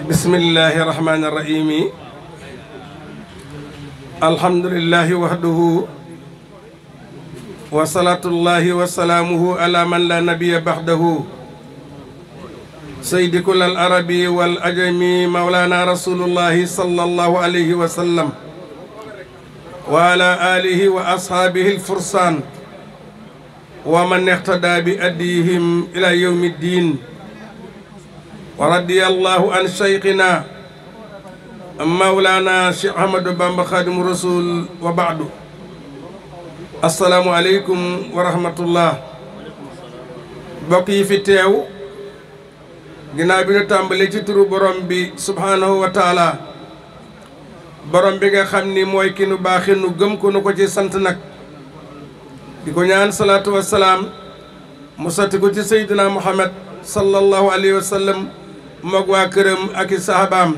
bismillahi rahmani rahimi alhamdulillahi wahdahu wa salatullahi wa salaamuhu ala man la nabiya baxdahu saydi kull al arabi wal ajami mawlana rasulullahi sallallahu alayhi wa sallam wa ala alihi wa ashaabihi alfursan wa man iqtada bi adihim ila yawmi ddin wa radiyallahu an shaykhina mawlana Cheikh Ahmadou Bamba Khadimu Rasul wa baadu assalaamu aleykum wa rahmatullah bokk yi fi teew ginnaaw bi ñu tàmbali ci turu borom bi subhaanahu wa taala borom bi nga xam ni mooy ki nu baaxi nu gëm ko nu ko ci sant nag di ko ñaan salaatu wa salaam mu sotti ko ci sayyidina Muhammad sallallahu alayhi wa sallam moog waa këram ak i sahabaam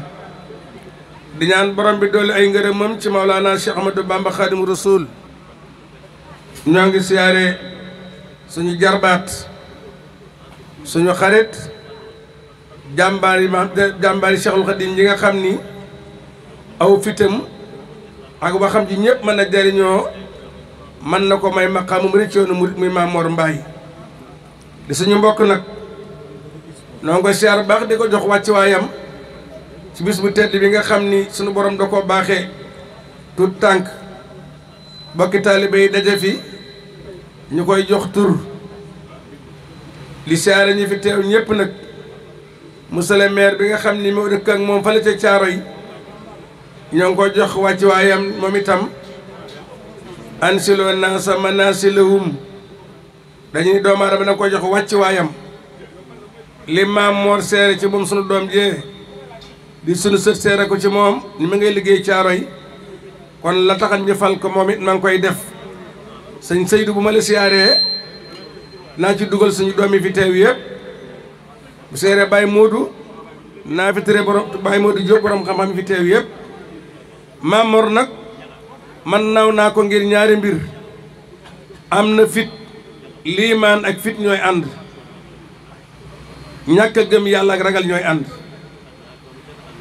di ñaan borom bi doole ay ngërëmam ci Mawlana Cheikh Ahmadou Bamba Khadimu Rasul ñoo ngi siyaare suñu jarbaat suñu xarit jàmbaari Cheikhul Khadim yi nga xam ni aw fitam ak waxam ji ñëpp mën a jariñoo mën na ko may maqaamum rëccoonu muy Maam Mor Mbaye di suñu mbokk nag noo ngi ko siyaar baax di ko jox wàccuwaayam ci bis bu tedd bi nga xam ni suñu borom da koo baaxee tout tànk bokki taalibe yi daje fi ñu koy jox tur li siyaare ñi fi teew ñëpp nag monsieur le maire bi nga xam ni moo dëkk ak moom fale ca caaro yi ñoo ngi ko jox wàccuwaayam moom itam ansiloo naasa manaasilahum dañuy doomu aadama da ko jox wàccuwaayam li Maam Mor seere ci moom sunu doom jee di sunu sët seere ko ci moom ni ma ngay liggéey caaro yi kon la taxan ñu fal ko moom it maa ngi koy def sëñ Seydou bu ma la siyaaree naa ci dugal suñu doom yi fi teew yëpp bu seeree Baye Modou naa fi tere borom Baye Modou Diop borom xam-xam fi teew yëpp Maam Mor nag man naaw naa ko ngir ñaari mbir am na fit liimaan ak fit ñooy ànd ñàkk a gëm yàlla ak ragal ñooy ànd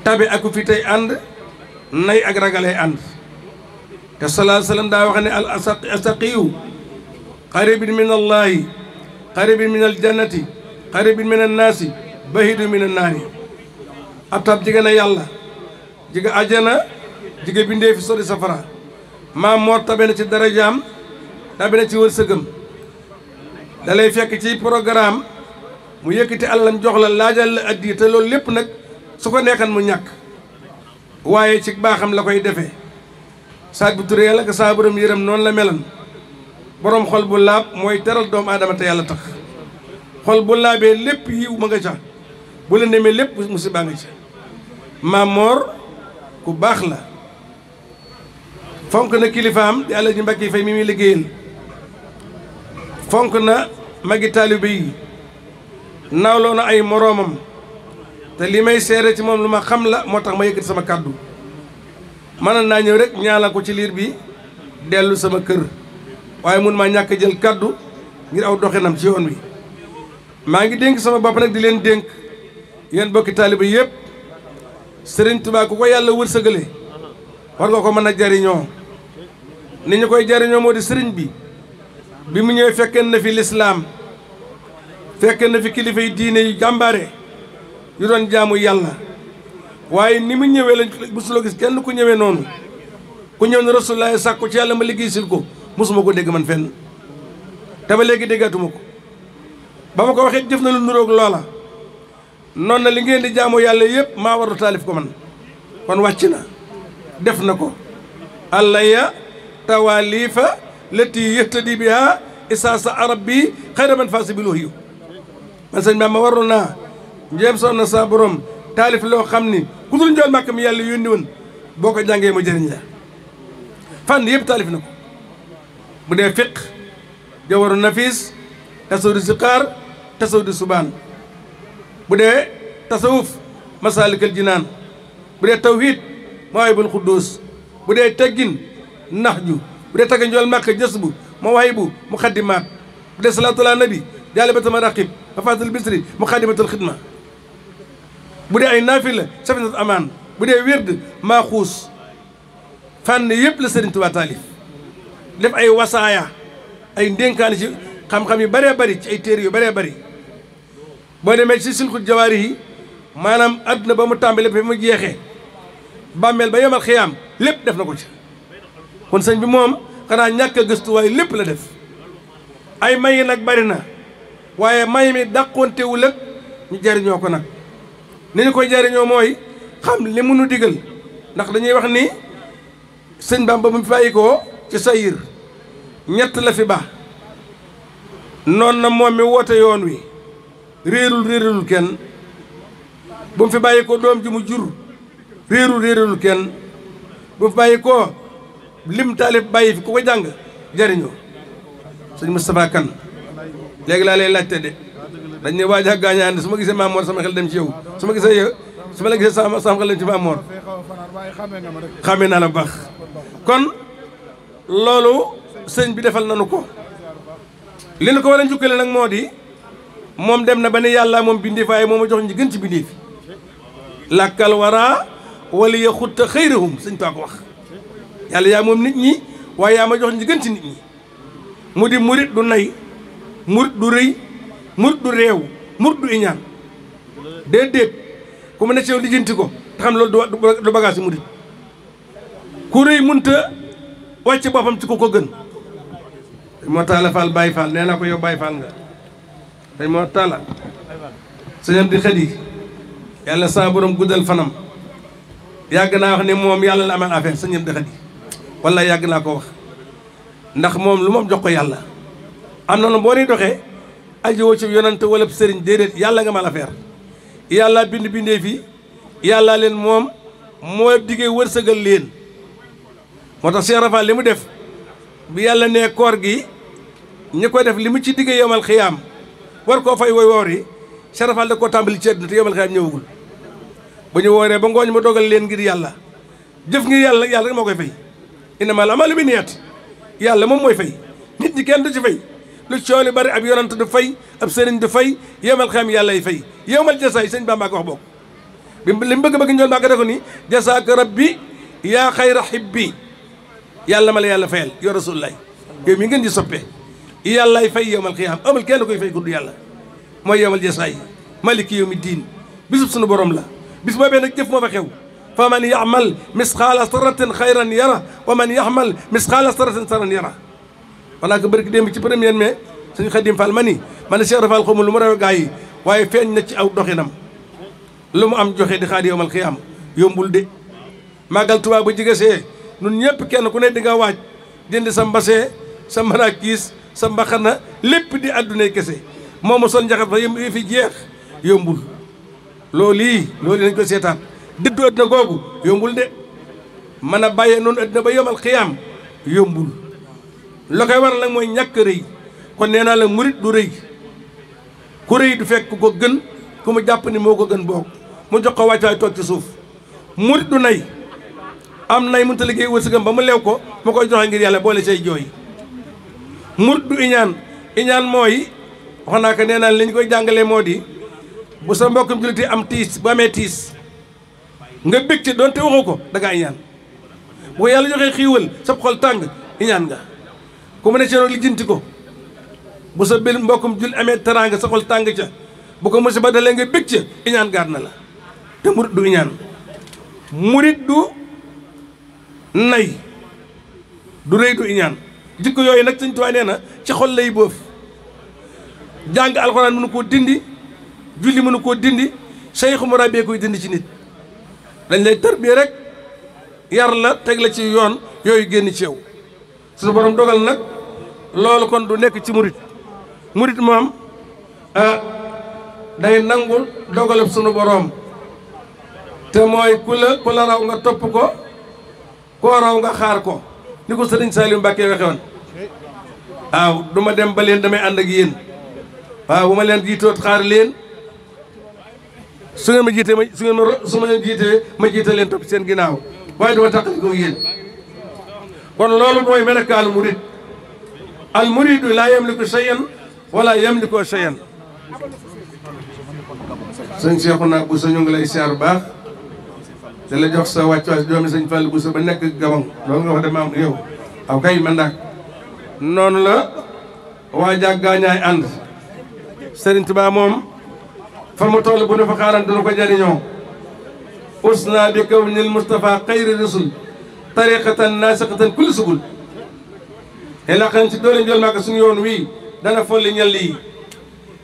tabe ak ku fi tey ànd nay ak ragalay ànd te sallallahu alayhi wa sallam daa wax ne al asaqiyu qaribin min allahi qaribin min aljannati qaribin min annaasi bahidu min annaari ab tab jige na yàlla jige ajjana jige bindee fi sori safara Maam Mor tabe na ci darajaam tabe na ci wërsëgam da lay fekk ci programme mu yëkkati alalam jox la laajal la addi te loolu lépp nag su ko neexan mu ñàkk waaye ci baaxam la koy defee saat bu turé yàlla ko saa borom yërëm noonu la melan borom xol bu laab mooy teral doomu aadama te yàlla tax xol bu laabee lépp yiw ma nga ca bu la nemee lépp musiba nga ca Maam Mor ku baax la fonk na kilifaam di Alaaji Mbàkke Fay mi muy liggéeyal fonk na magi taalibe yi nawloo na ay moroomam te li may seere ci moom lu ma xam la moo tax ma yëkkati sama kàddu mën naa ñëw rek ñaala ko ci liir bi dellu sama kër waaye mun maa ñàkk jël kàddu ngir aw doxinam ci yoon wi maa ngi dénk sama bopp nag di leen dénk yéen bokki taaliba yëpp Sëriñ Tuubaa ku ko yàlla wërsëgale war nga ko mën a jariñoo ni ñu koy jariñoo moo di sëriñ bi mu ñëwee fekkeen na fi lislaam fekkeen na fi kilifa yi diine yu jàmbaare yu doon jaamu yàlla waaye ni mu ñëwee lañ musuloo gis kenn ku ñëwee noonu ku ñëw ne Rasulullah sàkku ci yàlla ma liggéey sil ko mosuma ko dégg man fenn te ba léegi déggatuma ko ba ma ko waxee jëf na lu nuroog loola noonu na li ngeen di jaamu yàlla yëpp maa waru taalif ko man kon wàcc na def na ko allah ya tawalifa lati yëhtadi biha isa sa arab bi xayra man faasi bi loxiyu man sëñ Bamba waru naa njéem soon na sa borom taalif loo xam ni ku dul njool màkk mi yàlla yónni woon boo ko jàngee mu jëriñ la fànn yëpp taalif na ko bu dee fiq jawaru nafis tasawdu siqaar tasawdu subaan bu dee tasawuf masalikal jinaan bu dee tawhid mawaahibul quddus bu dee teggin naxju bu dee tagga njool màkk jësbu mawaahibu muqaddimaat bu dee salaatu ala nabi jaalibata maraqib mafatul bisri muqaddimatul xidma bu dee ay naafila safinat amaan bu dee wird maa xuus fànn yëpp la Sëriñ Tuubaa taalif def ay wasaaya ay ndénkaan ci xam-xam yu bëree bëri ci ay téere yu bëree bëri boo demee ci silkul jawaari yi maanaam adduna ba mu tàmbale ba mu jeexee bàmmeel ba yomal xiyaam lépp def na ko ci kon sëñ bi moom xanaa ñàkk a gëstu waaye lépp la def ay may nag bari na waaye may mi dàqontewul ak ñu jariñoo ko nag ni ñu koy jariñoo mooy xam li mu nu digal ndax dañuy wax ni sëñ Bamba ba mu fi bàyyi ko ci sayir ñett la fi ba noonu na moom mi woote yoon wi réerul kenn bu mu fi bàyyi ko doom ji mu jur réerul kenn bu mu fi bàyyi ko lim taalif bàyyi fi ku ko jàng jariñoo sëñ Moustapha Kane léegi laa lay laajte de dañ ne waaj ak gaañaan su ma gisee Maam Mor sama xel dem ci yow su ma gisee yow su ma la gisee sama xel dem ci Maam Mor xamee naa la bu baax kon loolu sëñ bi defal nanu ko li nu ko war a njukkale nag moo di moom dem na ba ne yàlla moom bindeef waaye moom a jox ñi gën ci bindeef làkkal wara wala ya xutta xëyrahum sëñ Tuubaa ko wax yàlla yaa moom nit ñi waaye yaa ma jox ñi gën ci nit ñi mu di murit du nay murit du rëy murit du réew murit du iñaan déedéet ku mu ne ci yow lijjanti ko te xam loolu du bagage si murit ku rëy munta wàcc boppam ci ko ko gën dañ moo taala Fall Baye Fall nee naa ko yow Baye Fall nga dañ moo taala sëñam di xëy yàlla saa borom guddal fanam yàgg naa wax ne moom yàlla la amal affaire sëñam di xëy walla yàgg naa ko wax ndax moom lu moom jox ko yàlla am na boo ni doxee ajowoo ci yonante wala sëriñ déedéet yàlla nga mal affaire yàlla bindee fii yàlla leen moom moo diggee wërsëgal leen moo tax Cheikh Rafal li mu def bi yàlla nee koor gi ñi ko def li mu ci diggee yomal xiyaam war koo fay woor yi Cheikh Rafal da koo tàmbali ci àdduna te yomal xiyaam ñëwagul bu ñu wooree ba ngooñ ma dogal leen ngir yàlla jëf ngir yàlla rek moo koy fay innamal a'maalu binniyaat yàlla moom mooy fay nit ñi kenn du ci fay lu cooli bari ab yonant du fay ab sëriñ du fay yomal xiyaam yàlla y fay yowmal jasaay sëñ Bamba ko wax bokk li mu bëgg ñoon maa ko def ni jasaaka rabbi yaa xayra xibbi yàlla ma la yàlla fayal yoo rasulullaay yow mi ngeen di soppee yàllaay fay yowmal xiyaam amul kenn koy fay gudd yàlla mooy yowmal jasaay maliki yawmi diin bisub suñu borom la bis boobee nag jëf moo fa xew fa man yaxmal misqaala sarratin xayran yara wa man yaxmal misqaala sarratin sarran yara wanaa ko bërki démb ci premier mai suñu Xadim Fall ma ni ma ne Cheikh Rafal xawma lu mu rew gaa yi waaye feeñ na ci aw doxinam lu mu am joxe di xaar yowmal xiyaam yombul de màggal Tuubaa bu jigesee nun ñëpp kenn ku ne di nga waaj jënd sa mbasee sa marakiis sa mbaxana lépp di àddunay kese moomu sol njaxat fa yi fi jeex yombul loolu nañ ko seetaan dëddu àdduna googu yombul de mën a bàyyee noonu àdduna ba yomal xiyaam yombul la koy waral nag mooy ñàkk rëy kon nee naa la murit du rëy ku rëy du fekk ko gën ku mu jàpp ni moo ko gën boog mu jox ko wàccaay toog ci suuf murit du nay am nay mënta liggéey wërsëgam ba mu leew ko mu koy joxe ngir yàlla boole say jooy murit du iñaan mooy wax naa ko nee naa li ñu koy jàngalee moo di bu sa mbokkum jullit am tiis bu amee tiis nga bég ci doonte waxu ko da ngaa iñaan bu ko yàlla joxee xiiwal sa xol tàng iñaan nga ku mu ne ci lijjanti ko bu sa bil mbokkum jullit amee teraanga sa xol tàng ca bu ko musiba dalee nga bég ca iñaan gaar na la te murit du iñaan murit du nay du rëy du iñaan jikko yooyu nag Sëñ Tuubaa nee na ci xol lay boof jàng alxuraan mënu koo dindi julli mënu koo dindi sayxu murabbi koy dindi ci nit dañ lay tarbiya rek yar la teg la ci yoon yooyu génn ci yow suñu borom dogal nag loolu kon du nekk ci murit moom day nangul dogalab sunu borom te mooy ku la raw nga topp ko koo raw nga xaar ko ni ko sëriñ Saliou Mbacke waxe woon waaw du ma dem ba leen damay ànd ak yéen waaw bu ma leen jiitoot xaar leen su ngeen ma jiitee su ma leen jiitee ma jiite leen topp seen ginnaaw waaye duma tàqali ko yéen kon loolu mooy melakaalu murid al muridu laa yamliku shay'an wala yamliku shay'an sëñ Cheikhouna Bousso ñu ngi lay siyaar bu baax da la jox sa wàccuwaay doomi sëñ Fallou Bousso ba nekk Gabon loolu nga wax de maam yow aw kay man daak noonu la waa jàg gaañaay ànd Sëriñ Tuubaa moom fa mu toll bu ne fa xaaran dana ko jariñoo usna bi kawnil Mustafa xayri rasul tariqatan naasiqatan kulli subul elaqan ci doole njol maaka suñu yoon wii dana folli ñal yi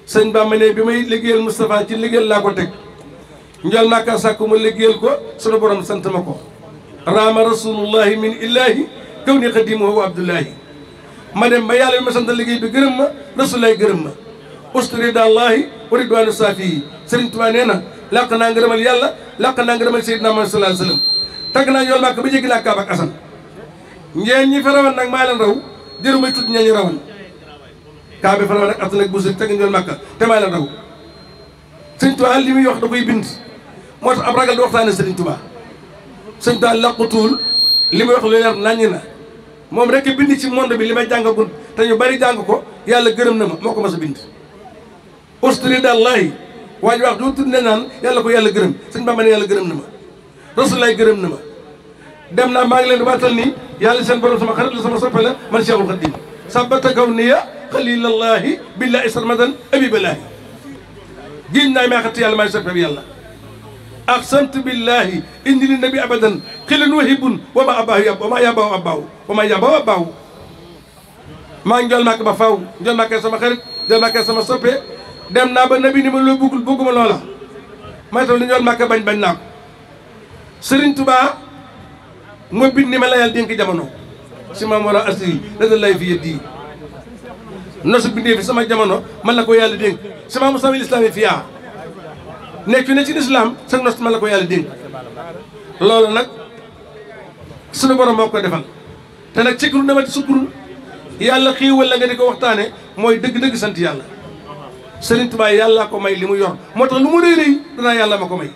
sëñ Bamba ne bi may liggéeyal Moustapha ci liggéeyal laa ko teg njol maaka sàkku ma liggéeyal ko sunu borom sant ma ko raama rasulullahi min illahi kaw ni xadimu wa abdullahi ma dem ba yàlla bi ma sant liggéey bi gërëm ma rasulullahi gërëm ma ustoridallahi wa ridwanu saafi yi Sëriñ Tuubaa nee na làq naa ngërëmal yàlla làq naa ngërëmal Seydina Muhammad sallallahu alayhi wa sallam tagg naa njol maaka ba jéggi naa Kaaba ak Asan ngeen ñi fa rawan nag maa leen raw jëru may tudd ñañu rawan kaa bi fa rawan nag at nag busi tagg njol maaka te maa leen raw Sëriñ Tuubaa li muy wax da koy bind moo tax ab ragal di waxtaane Sëriñ Tuubaa Sëriñ Tuubaa làqutuwul li muy wax lu leer naññ na moom rek bind ci monde bi li may jàngagul te ñu bari jàng ko yàlla gërëm na ma moo ko mas a bind ustoridallahi waa ji wax du tudd ne naan yàlla ko yàlla gërëm sëñ Bamba ne yàlla gërëm na ma rasulaay gërëm na ma dem naa maa ngi leen di waatal nii yàlla seen borom sama xarit la sama soppe la man Cheikhul Khadim sabata kaw niya xalilallahi billahi sarmadan abiballahi géñ naay maa xatti yàlla maay soppe bi yàlla aqsamtu billahi indi li nabi abadan xilin wahibun wa ma abaahu yab wa ma yabaahu abaahu wa ma yabaahu abaahu maa ngi njol màkk ba faw njol màkkee sama xarit njol màkkee sama soppe dem naa ba nabi ni ma loo bëgguma loola may tam li njol màkk bañ naa ko Sëriñ Tuubaa moo bind ni ma la yàlla dénk jamono si maam war a asri dada lay fi yëddi nosu bindee fi sama jamono man la ko yàlla dénk si maam musamil islami fiyaa nekk fi ne ci lislaam sa nos man la ko yàlla dénk loolu nag suñu borom moo ko defal te nag cikru dama ci sukkur yàlla xiiwal la nga di ko waxtaane mooy dëgg-dëgg sant yàlla Sëriñ Tuubaa yàlla ko may li mu yor moo tax lu mu rëy rëy danaa yàlla ma ko may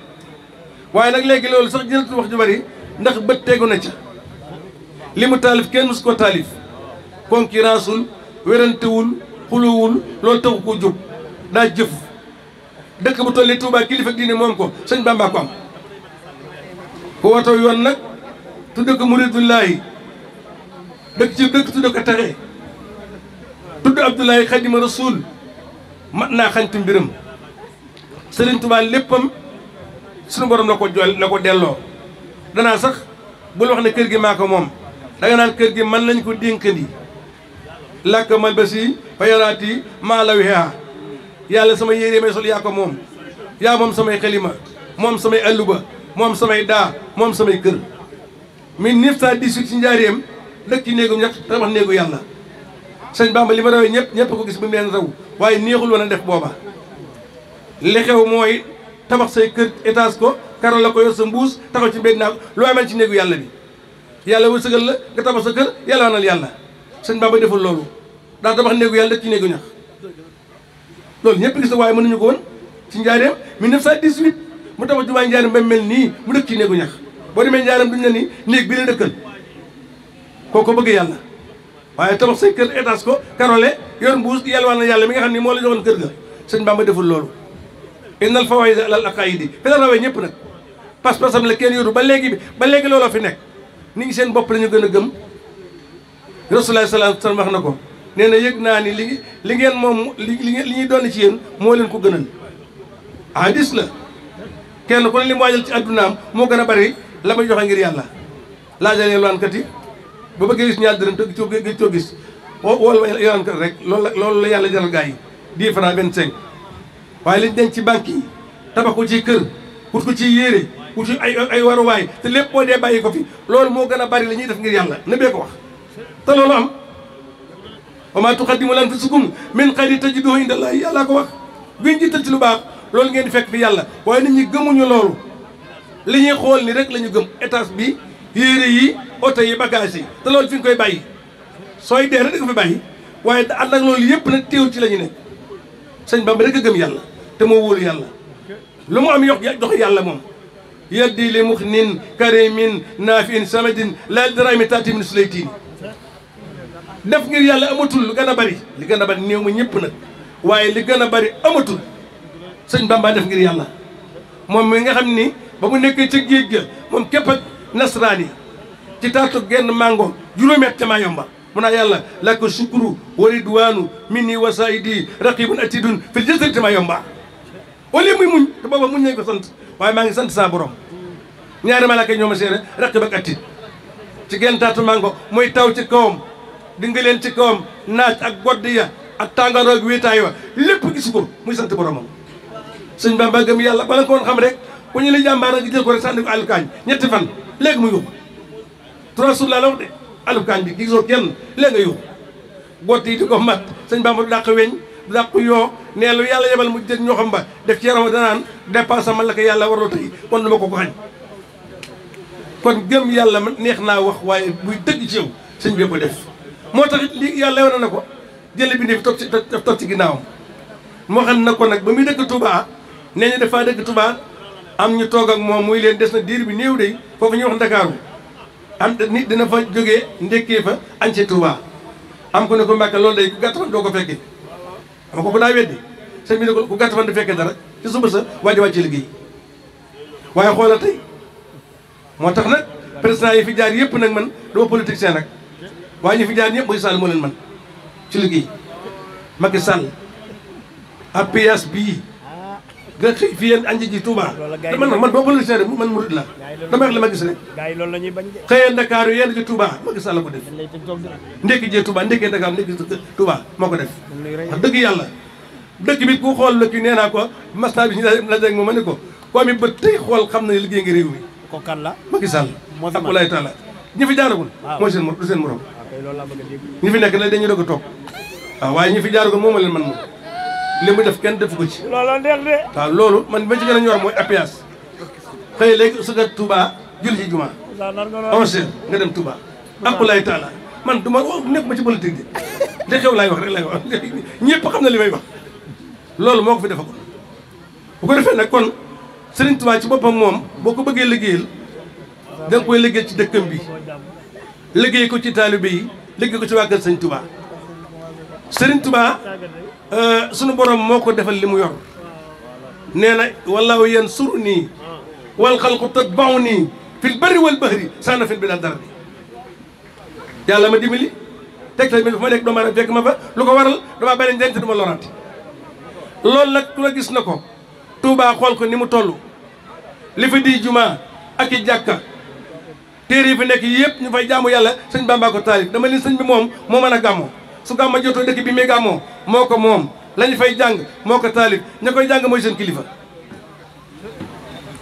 waaye nag léegi loolu sax jëlatu wax ju bari ndax bët tegu na ca li mu taalif kenn musu ko taalif concurrence wul wérantewul xuluwul loolu taxu ko jóg daa jëf dëkk bu toll ni Touba kilifa diine moom ko sëñ Bamba ko am ku woto yoon nag tudde ko muridullahi dëkk ci dëkk tudde ko taxe tudd Abdoulaye Xadima Rasul mat naa xañtu mbiram Sëriñ Tuubaa léppam suñu borom la ko delloo danaa sax bul wax ne kër gi maa ko moom danga naan kër gi man lañ ko dénkandi làkk mal ba si fa yaraati maa la wihaa yàlla sama yére may sol yaa ko moom yaa moom samay xalima moom samay alluba moom samay daa moom samay kër 1918 ci njaareem dëkk ci néegu ñax tabax néegu yàlla sëñ Bamba li ma rawee ñëpp ko gis bi mu leen raw waaye neexul woon a def booba li xew mooy tabax say kër étage ko karo la ko yor sa mbuus taxaw ci mbedd naa ko loo amal ci néegu yàlla bi yàlla wërsëgal la nga tabax sa kër yàlla wanal yàlla sëñ Bamba deful loolu daa tabax néegu yàlla dëkk ci néegu ñax loolu ñëpp gis na waaye mënuñu ko woon ci njaareem 1918 mu tabax jumaa njaareem ba mel nii mu dëkk ci néegu ñax boo demee njaareem duñ ne ni néeg bi la dëkkal kooko bëgg yàlla waaye tabax say kër étage ko karole yor mbuus yàlla wanal yàlla mi nga xam ni moo la joxoon kër ga sëñ Bamba deful loolu innal fawayda alal aqaayidi fi la rawee ñëpp nag pas-pasam la kenn yoru ba léegi looloo fi nekk nit ñi seen bopp la ñu gën a gëm Rasulullah sallallahu alayhi wasallam wax na ko nee na yëg naa ni li ngeen moom li ñuy doon ci yéen moo leen ko gënal hadis la kenn ku ne li mu waajal ci addunaam moo gën a bari la may joxe ngir yàlla laajal yalwaankat yi ba bëggee gis ñaar dërëm te gis coo gis wol yalwaankat rek loolu la yàlla jaral gaa yi 10 francs 25 waaye liñ denc ci banque yi tabax ko ci kër wut ko ci yére wut ci ay waruwaay te lépp boo dee bàyyi ko fi loolu moo gën a bari la ñuy def ngir yàlla na bee ko wax te loolu am wa maa tuqaddimu li anfusikum min xayrin tajiduhu inda Allahi yàllaa ko wax buñ jiital ci lu baax loolu ngeen di fekk fi yàlla waaye nit ñi gëmuñu loolu li ñuy xool ni rek la ñu gëm étage bi yére yi oto yi bagage yi te loolu fi nga koy bàyyi sooy dee rek da nga fi bàyyi waaye ànd ak loolu yëpp nag teewul ci la ñu nekk sëñ Bamba rek a gëm yàlla te moo wóolu yàlla lu mu am jox yàlla moom yaddi li muxnin karimin naafiin samadin la daraami taati min sulaytiin def ngir yàlla amatul lu gën a bari li gën a bari néew ma ñëpp nag waaye li gën a bari amatul sëñ Bamba def ngir yàlla moom mi nga xam ni ba mu nekkee ca géej ga moom képp ak nasaraan yi ci taatu genn mango juróomeet ca Mayumba mu naa yàlla la ko sukuru wa ridwaanu minni wa saidi raqibun atidun fil jasadi ca Mayumba au lieu muy muñ te booba muñ nañ ko sant waaye maa ngi sant saa borom ñaari malaaka ñoo ma seere raqib ak atid ci genn taatu mango mooy taw ci kawam di nga leen ci kawam naaj ak godd ya ak tàngoor ak wéetaay wa lépp gis ko muy sant boromam sëñ Bamba gëm yàlla bala nga ko woon xam rek ku ñu la jàmbaar nga jël ko rek sànni ko alukaañ ñetti fan léegi mu yuxu 3 jours laa la wax de alukaañ bi gisoo kenn léegi nga yuxu godd yi di ko mat sëñ Bamba du dàq weñ du dàq yoo nee lu yàlla yebal mu jël ñoo xam ba def ci yaram danaan dépasse man la ko yàlla warloo tey kon duma ko ko xañ kon gëm yàlla neex naa wax waaye buy dëgg ci yow sëñ bi ko def moo tax lii yàlla wane na ko jële bi ne fi toog ci ginnaawam moo xam na ko nag ba muy dëkk Touba nee ñu dafa dëkk Touba am ñu toog ak moom muy leen des na diir bi néew de foofu ñuy wax Ndakaaru am nit dina fa jógee ndekkee fa añ ci Touba am ko ne ko Mbàkke loolu day ku gàtt fan doo ko fekkee xam nga ko daa weddi sëñ bi ne ko ku gàtt fan du fekkee dara ci suba sa waaja wàcc liggéey waaye xoolal tey moo tax nag président yi fi jaar yëpp nag man dama politicien nag waaye ñu fi jaar ñëpp Macky Sall moo leen man ci liggéey Macky Sall APS bii nga xëy fii yéen anji ji Touba man boo politicien rek man murid la dama wax li ma gis rek xëyee Dakar yéen ci Touba Macky Sall ko def ndekki jee Touba ndekkee Dakar ndekki Touba moo ko def wax dëgg yàlla dëkk bi ku xool lëkk nee naa ko masna bi ñu la dégg moom ma ne ko koo mi bët tey xool xam na liggéey nga réew mi ko kan la Macky Sall ak walaay taala ñi fi jaaragul mooy seen du seen morom ñi fi nekk nag dañuy doog a toog waaw waaye ñi fi jaaragul moom leen man moom li mu def kenn defu ko ci loolu neex de waaw loolu man bañ ci gën a ñor mooy APS xëy léegi su nga Touba julli ci juma 11h nga dem Touba ak walaay taala man du ma nekk ma ci politique de li xew laay wax rek laay wax ñëpp xam na li may wax loolu moo ko fi defagul bu ko defee nag kon Serigne Touba ci boppam moom boo ko bëggee liggéeyal da nga koy liggéey ci dëkkam bi liggéey ko ci taalibe yi liggéey ko ci waa kër Serigne Touba Serigne Touba sunu borom moo ko defal li mu yor nee na wallaahu yansuruni wal xalqu tatbauni fil barri wal bahri saana fil bi dara bi yàlla ma dimbali teg tamit fu ma nekk doomu aadama fekk ma fa lu ko waral dama bari njëriñ du ma lorante loolu nag ku la gis na ko Touba xool ko ni mu toll li fi di juma ak i jàkka téere yi fi nekk yëpp ñu fay jaamu yàlla sëñ Bamba ko taalif dama leen sëñ bi moom moo mën a gàmmoo su gàmma jotoo dëkk bi muy gàmmoo moo ko moom lañu fay jàng moo ko taalif ña koy jàng mooy seen kilifa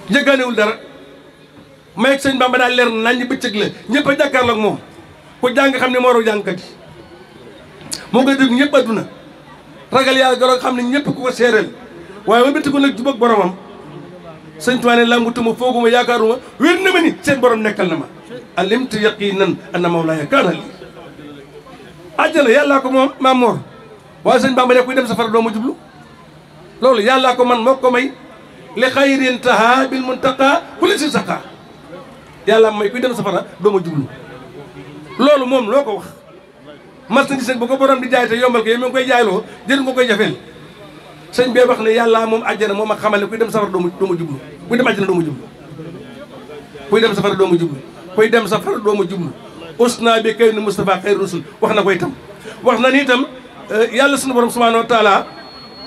jëggaanewul dara may ak sëñ Bamba daal leer nañ bëccëg la ñëpp a jàkkaarloog moom ku jàng xam ne moo raw jàngkat yi moo koy dégg ñëpp adduna ragal yàlla goroog xam ne ñëpp ku ko seereel waaye ba bitti ko nag jubóog boromam sëñ Tuubaa ne langutuma fooguma yaakaaruma wér na ma ni seen borom nekkal na ma alimtu yaqinan anna mawlaaya kaana lii àjjana yàllaa ko moom maam Mor waaye sëñ Bamba ne kuy dem safara doo ma jublu loolu yàllaa ko man moo ko may li xayrin taha bil muntaqa kulli si saqa yàlla may kuy dem safara doo ma jublu loolu moom loo ko wax marchandise bu ko borom di jaay te yombal ko yow mi ngi koy jaayloo jël nga koy jafeel sëñ bee wax ne yàlla moom àjjana moom ak xamal ne kuy dem safara doo ma jublu kuy dem àjjana doo ma jublu kuy dem safara doo ma jublu kuy dem safara doo ma jublu usna bi kay ni Moustapha xayr rusul wax na ko itam wax na ni itam yàlla sunu borom subhanahu wa taala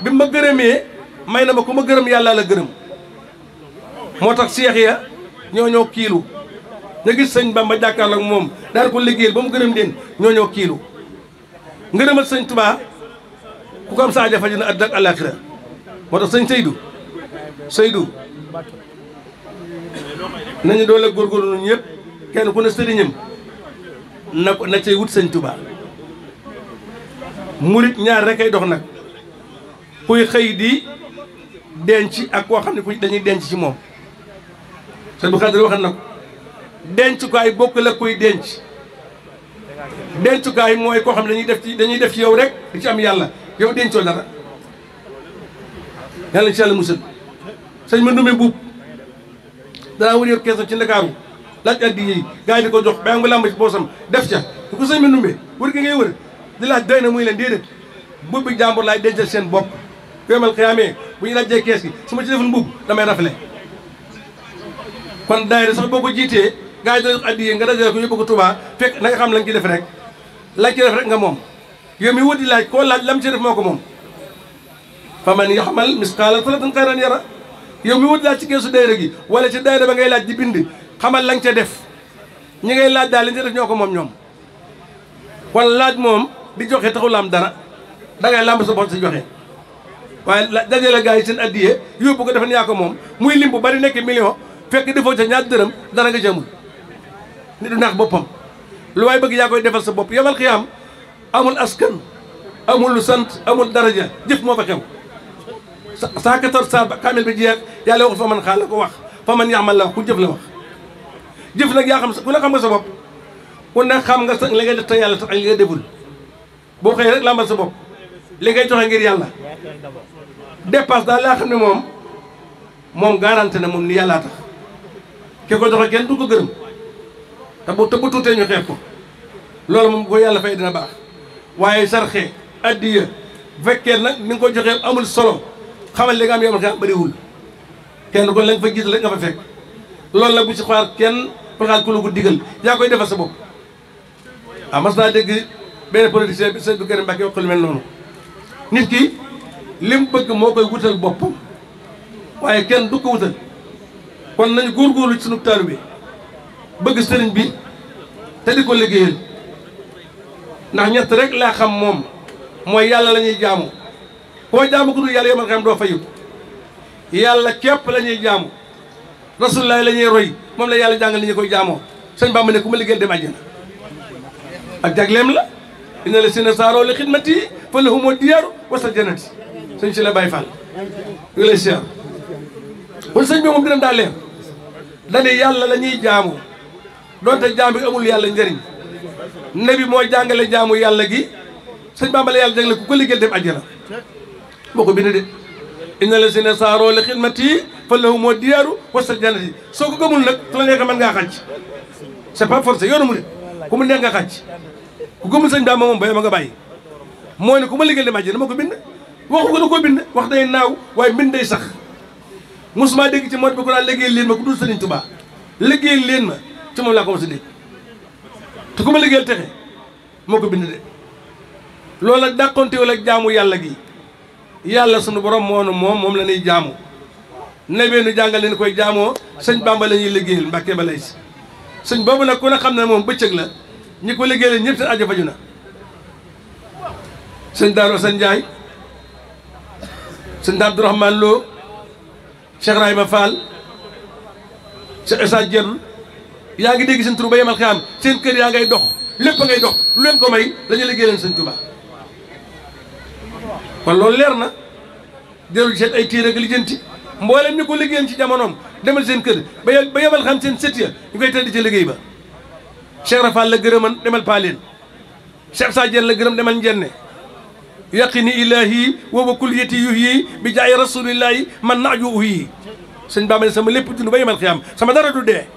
bi ma gërëmee may na ma ku ma gërëm yàlla la gërëm moo tax seex ya ñoo kiilu nga gis sëñ Bamba jàkkaarloo ak moom daal ko liggéeyal ba mu gërëm leen ñoo kiilu ngërëmal sëñ Tuubaa ku ko am sa aajo faju na àddina ak àllaaxira moo tax sëñ Seydou nañu doole góorgóorlu ñun ñëpp kenn ku ne sëriñam na cay wut sëñ Tuubaa murit ñaar rek ay dox nag kuy xëy di denc ak koo xam ne ku dañuy denc ci moom sëñ bu Xaadir waxal na ko dencukaay bokk la kuy denc dencukaay mooy koo xam ne dañuy def ci yow rek di ci am yàlla yow dencoo dara yàlla ci yàlla musal sëñ ma ndumee buub danaa wër yor keesam ci Ndakaaru laaj addi yi gars yi di ko jox ba nga làmb ci boosam def ca bu ko sëñ ma ndumee wër gi ngay wër di laaj doy na muy leen déedéet mbubb bi jàmbur laay dencal seen bopp yomal xiyaamee bu ñu laajee kees gi su ma ci deful mbubb damay rafle kon daayira sax boo ko jiitee gaa yi dana addiye nga dajale ko yóbbu ko Touba fekk na nga xam lañ ci def rek lañ ci def rek nga moom yow mi wuti laaj koo laaj lam ci def moo ko moom fa man yaxmal misqaala zarratin xayran yara yow mi wuti laaj ci keesu daayira gi wala ci daayira ba ngay laaj di bind xamal lañ ca def ñi ngay laaj daal lañ ca def ñoo ko moom ñoom kon laaj moom di joxe taxul am dara dangay làmb sa bopp si joxe waaye dajale gaa yi seen addiye yóbbu ko defe ne yaa ko moom muy lim bu bari nekk million fekk defoo ca ñaar dërëm dara nga jëmul nit du naax boppam lu waay bëgg yaa koy defal sa bopp yomal xiyaam amul askan amul lu sant amul daraja jëf moo fa xew saa 14 saa kaamil bi jeex yàlla waxul fa man xaal la ko wax fa man yaxmal la wax ku jëf la wax jëf nag yaa xam sa ku ne xam nga sa bopp ku ne xam nga sa li ngay def te yàlla tax ak li nga deful boo xëyee rek lambal sa bopp li ngay joxe ngir yàlla dépasse daal laa xam ne moom garanti na moom ni yàllaa tax ki ko joxe kenn du ko gërëm te bu tuutee ñu xeeb ko loolu moom ko yàlla fay dina baax waaye sarxe addiya bu fekkee nag ni nga ko joxee amul solo xamal li nga am yomal xam bëriwul kenn kon la nga fa gis rek nga fa fekk loolu nag bu ci xaar kenn xaar ku la ko digal yaa koy defal sa bopp mas naa dégg benn politicien bi Seydou Karim Mbacké wax lu mel noonu nit ki lim bëgg moo koy wutal boppam waaye kenn du ko wutal kon nañu góorgóorlu ci sunu taalibe bi bëgg sëriñ bi te di ko liggéeyal ndax ñett rek laa xam moom mooy yàlla la ñuy jaamu koo jaamu ko dul yàlla yomal xam doo fayu yàlla képp la ñuy jaamu rasulullah la ñuy roy moom la yàlla jàngal li ñu koy jaamoo sëñ Bamba ne ku ma liggéeyal dem àjjana ak jagleem la inna la sina saaroo li xidmati fa lahumoo diyaaru wasal jannati sëñ si la Baye Fall ngi lay siyaar kon sëñ bi moom dina daa leer dane yàlla la ñuy jaamu doonte jaam bi amul yàlla njëriñ nabi moo jàngale jaamu yàlla gi sëñ Bamba la yàlla jagle ku ko liggéeyal dem àjjana moo ko bind de inna la sina saaroo li xidmati fa lahumoo diyaaru wasal jannati soo ko gëmul nag su la neexee mën ngaa xàcc c'est pas forcé yoonu mu de ku mu neex nga xàcc ku gëmul sëñ Bamba moom bay ma nga bàyyi moo ne ku ma liggéeyal dem àjjana moo ko bind waxu ko da koo bind wax day naaw waaye mbind day sax mosuma dégg ci mot bi ko daan liggéeyal leen ma ku dul Sëriñ Tuubaa liggéeyal leen ma ci moom laa ko mos a dégg te ku ma liggéeyal texe moo ko bind de loolu nag dàqontewul ak jaamu yàlla gi yàlla sunu borom moom la ñuy jaamu nebee nu jàngal leen koy jaamoo sëñ Bamba la ñuy liggéeyal Mbàkke ba lay si sëñ boobu nag ku ne xam ne moom bëccëg la ñi ko liggéeyal ñëpp seen ajo faju na sëñ Daaru Asan Njaay sëñ Abdourahmane Lo Cheikh Rahima Fall Cheikh Issa Dieng yaa ngi dégg seen tur ba yemal xiyaam seen kër yaa ngay dox lépp a ngay dox lu leen ko may dañuy liggéey leen sëñ Tuubaa kon loolu leer na jërul seet ay téere ak lijjanti mboolem ñu ko liggéeyal ci jamonoom demal seen kër ba yemal xam seen sët ya ñu koy tëdd ci liggéey ba Cheikh Rafal la gërëman demal Paaleen Cheikh Issa Dieng la gërëm demal Njenne yaqini ilahi wa kulliyati yuhyi bi jaay rasulillahi man naaju uyi sëñ Bamba ne sama lépp dund ba yemal xiyaam sama dara du dee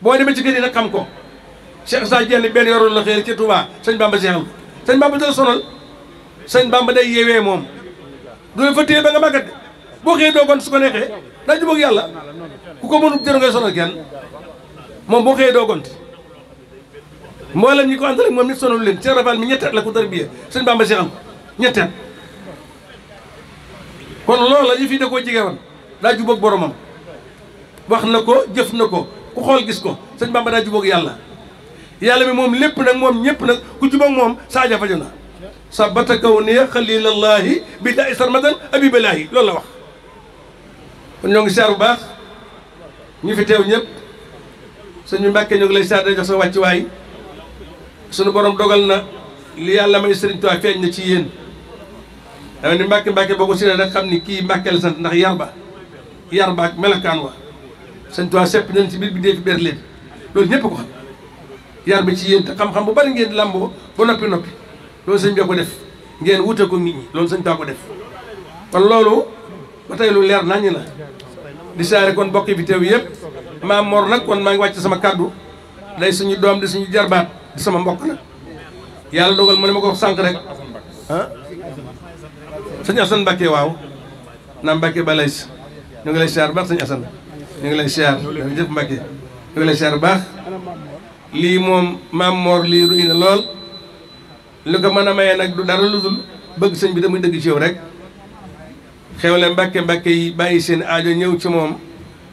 boo demee ci kër yi nag xam ko Cheikh Issa Dieng benn yoroon la xëy ci Touba sëñ Bamba seexal sëñ Bamba dala sonal sëñ Bamba day yeewee moom du la fa téye ba nga màggat boo xëyee doo gont su ko neexee daa jubóog yàlla ku ko mënu jëru ngay sonal kenn moom boo xëyee doo gont mboolem ñi ko àndal ak moom nit sonal leen Cheikh Rafal mi ñetteet la ko tarbiya sëñ Bamba seexal ko ñetteet kon loola yi fii da koo jige woon daa jubóog boromam wax na ko jëf na ko ku xool gis ko sëñ Bamba daa jubóog yàlla yàlla mi moom lépp nag moom ñëpp nag ku jubóog moom saaja faju na sa bata kaw ne xalilallahi bi da sarmadan abibalaahi loolu la wax kon ñoo ngi siyaar bu baax ñu fi teew ñëpp sëñ Mbàkke ñoo ngi lay siyaar da jox sa wàccuwaay sunu borom dogal na li yàlla may Sëriñ Tuubaa feeñ na ci yéen dama ni Mbàkke boo ko si ne rek xam ni kii Mbàkke la sant ndax yar ba ak melokaan wa Sëriñ Tuubaa sepp nañ ci biir bi dee fi ber leen loolu ñëpp ko xam yar bi ci yéen te xam-xam bu bari ngeen làmboo ba noppi loolu sëñ bi ko def ngeen wute ko nit ñi loolu sëñ Tuubaa ko def kon loolu ba tey lu leer naññi la di saare kon bokk fi teew yëpp maam Mor nag kon maa ngi wàcc sama kàddu day suñu doom di suñu jarbaat di sama mbokk nag yàlla dogal mu ne ma ko sànq rek ah sëñ Assane Mbacke waaw naa Mbacke ba lay si ñu ngi lay siyaar baax sëñ Assane ñu ngi lay siyaar jërëjëf Mbacke ñu ngi lay siyaar bu baax lii moom maam Mor lii ruy na lool li ko mën a maye nag du dara lu dul bëgg sëñ bi damuy dëgg ci yow rek xewle Mbacke yi bàyyi seen aajo ñëw ci moom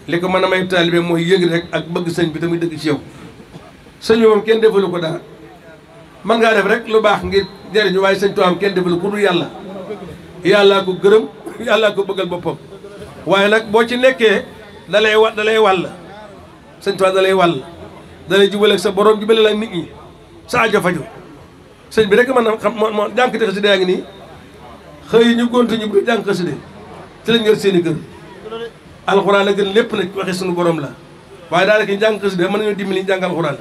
li ko mën a may taalibe mooy yëg rek ak bëgg sëñ bi damuy dëgg ci yow sëñ bi moom kenn defalu ko dara man ngaa def rek lu baax ngir jëriñu waaye sëñ Tuubaa kenn defalu ku dul yàlla yàllaa ko gërëm yàllaa ko bëggal boppam waaye nag boo ci nekkee dalay wàll sëñ Tuubaa dalay wàll dalay jubale ak sa borom jubale la nit ñi sa aajo faju sëñ bi rek mën na xam moo jànkati xasida yaa ngi nii xëy ñu gontu ñu bu jànk xasida ci lañ yor seeni kër alxuraan a gën lépp nag waxe suñu borom la waaye daanaka jàng xasida mën nañoo dimbali jàng alxuraan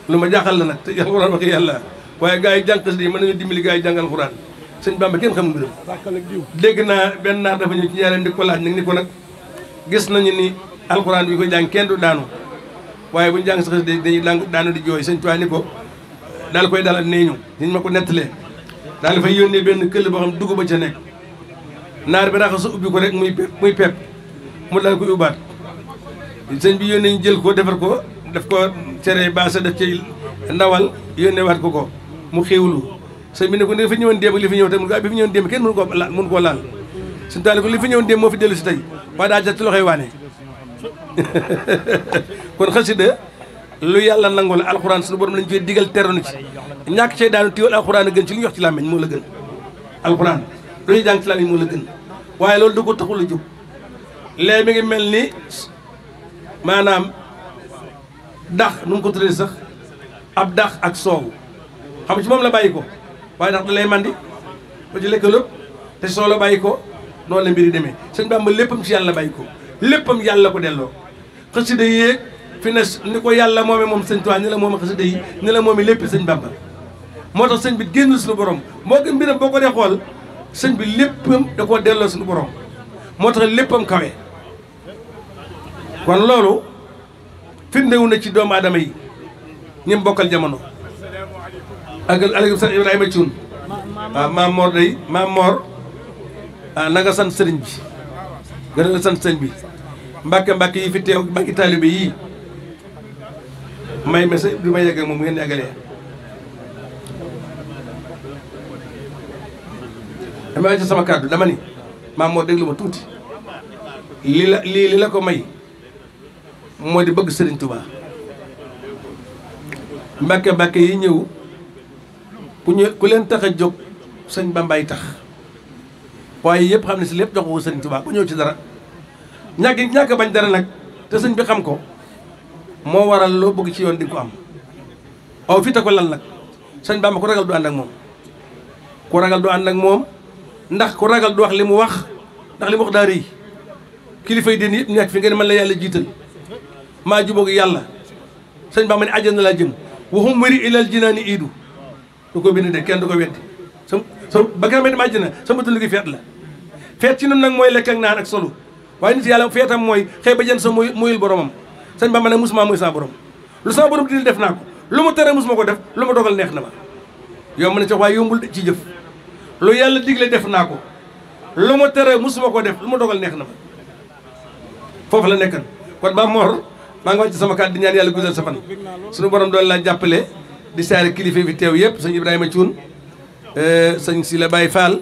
lu ma jaaxal la nag te alxuraan waxi yàlla waaye gars yi jàng xasida yi mën nañoo dimbali gars yi jàng alxuraan sëñ Bamba kenn xamul mbiram dégg naa benn naar dafa ñëw ci ñaareem di ko laaj nag ni ko nag gis nañu ni alxuraan bi ko jàng kenn du daanu waaye bu ñu jàng sa xasida dañuy daanu di jooy sëñ Tuubaa ni ko daal koy dalal nee ñu niñ ma ko nettalee daal dafay yónnee benn këll boo xam dugub ba ca nekk naar bi raxasu ubbi ko rek muy pepp mu daal koy ubbaat sëñ bi yónnee ñu jël ko defar ko def ko cere baasa def ci ndawal yónnee waat ko mu xéwlu sëñ bi ne ko li fi ñëwoon démb li fi ñëw te mun ko bi fi ñëwoon démb kenn mënu koo laal suñu taal ko li fi ñëwoon démb moo fi dellu si tey waaye daa jot ci loxoy waane kon xasida lu yàlla nangu la alxuraan suñu borom lañ koy digal teranu ci ñàkk cee daanu tiwal alxuraan a gën ci lu ñu wax ci làmmiñ moo la gën alxuraan lu ñuy jàng ci làmmiñ moo la gën waaye loolu da ko taxul a jóg léegi mi ngi mel ni maanaam dax nu mu ko tuddee sax ab dax ak soow xam ci moom la bàyyi ko waaye ndax da lay mandi ba ci lekk lépp te soo la bàyyi ko noonu la mbir yi demee sëñ Bamba léppam ci yàlla bàyyi ko léppam yàlla ko delloo xasida yéeg fi ne ni ko yàlla moomee moom sëñ Tuubaa ni la moom xasida yi ni la moomee lépp sëñ Bamba moo tax sëñ bi génn suñu borom moo ko mbiram boo ko dee xool sëñ bi léppam da koo delloo suñu borom moo tax léppam kawe kon loolu firndewu na ci doomu aadama yi ñim bokkal jamono ak aleykum salaam Ibrahima Thioune waaw maam Mor day maam Mor na nga sant sëriñ bi gën a sant sëriñ bi mbàkke yi fi teew mbàkki taalibe yii may message du ma yegg ak moom ngeen yàggalee dama ci sama kàddu dama ni maam Mor déglu ma tuuti li la ko may moo di bëgg sëriñ Touba mbàkke yi ñëw ku leen tax a jóg sëñ Bambaay tax waaye yëpp xam ne si lépp jox ko sëriñ Touba ku ñëw ci dara ñàkk bañ dara nag te sëñ bi xam ko moo waral loo bëgg ci yoon di ko am waaw fii te ko lal nag sëñ Bamba ku ragal du ànd ak moom ku ragal du ànd ak moom ndax ku ragal du wax li mu wax ndax li mu wax daa rëy kilifa yi den yëpp nekk fi ngeen mën la yàlla jiital maa jubóog yàlla sëñ Bamba ne àjjana laa jëm waxum mëri ilal jinaani iidu du ko bind de kenn du ko weddi sa ba nga ma àjjana sama dund gi feet la feet ci noonu nag mooy lekk ak naan ak solu waaye nit yàlla feetam mooy xëy ba jën sa muyul boromam sëñ Bamba ne musuma muy sa borom lu sama borom di def naa ko lu mu tere musuma ko def lu ma dogal neex na ma yomb na ci waaye yombul ci jëf lu yàlla digle def naa ko lu ma tere musuma ko def lu ma dogal neex na ma foofu la nekkan kon ba Mor maa ngi wàcc sama kàddu di ñaan yàlla guddal sa fan suñu borom doon laa jàppale di saare kilifa fi teew yëpp sëñ Ibrahima Thioune sëñ Sila Baye Fall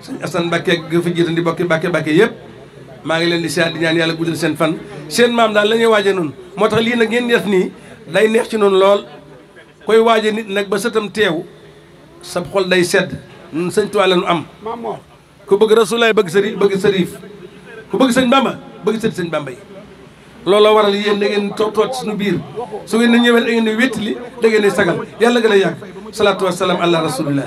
sëñ Assane Mbacke ga fa jiitan di bokki Mbacke yëpp maa ngi leen di saare di ñaan yàlla guddal seen fan seen maam daal la ñuy waaje noonu moo tax lii nag ngeen def nii day neex ci noonu lool koy waaje nit nag ba sëtam teew sa xol day sedd nun sëñ Tuubaa la nu am ku bëgg Rasulaay bëgg sëriif ku bëgg sëñ Bamba bëgg sëñ Bamba yi looloo waral yéen da ngeen toog suñu biir su ngeen di ñëwee da ngeen di wéttali da ngeen di sagal yàlla gën a yàgg salaatu wasalaam ala rasulillah